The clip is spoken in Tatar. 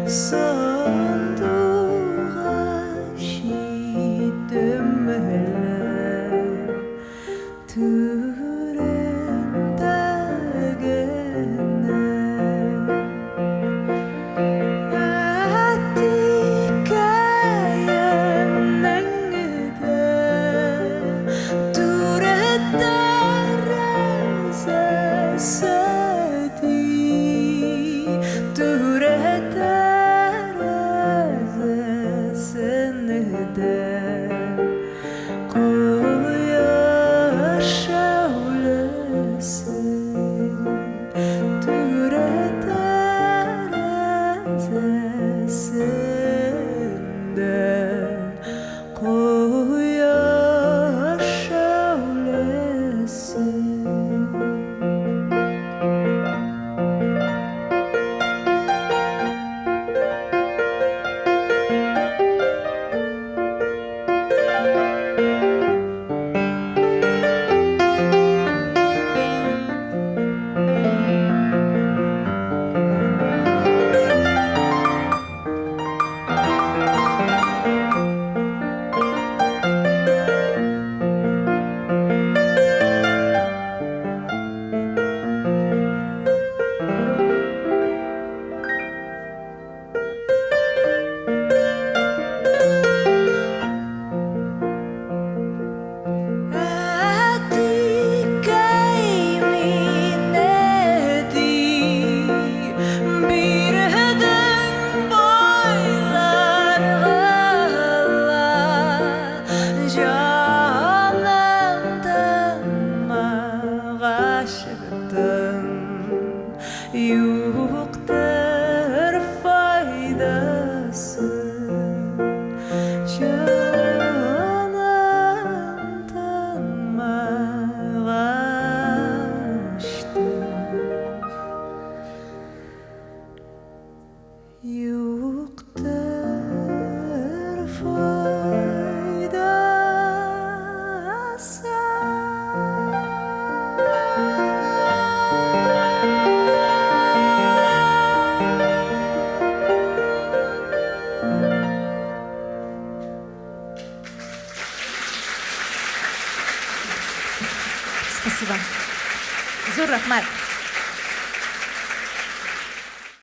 Сандугач иттем әллә Түрендә генә. Әтикәемнең дә түре тәрәзәсе ди, Түре тәрәзәсендә кояш шәүләсе. Түрә тәрәзәсендә кояш шәүләсе. Әтикәй мине ди, бирдең байларга ла, җаным тынмагачтын, юктыр файдасы. Җаным тынмагачтын, юктыр файдасы. Спасибо. Зур рәхмәт.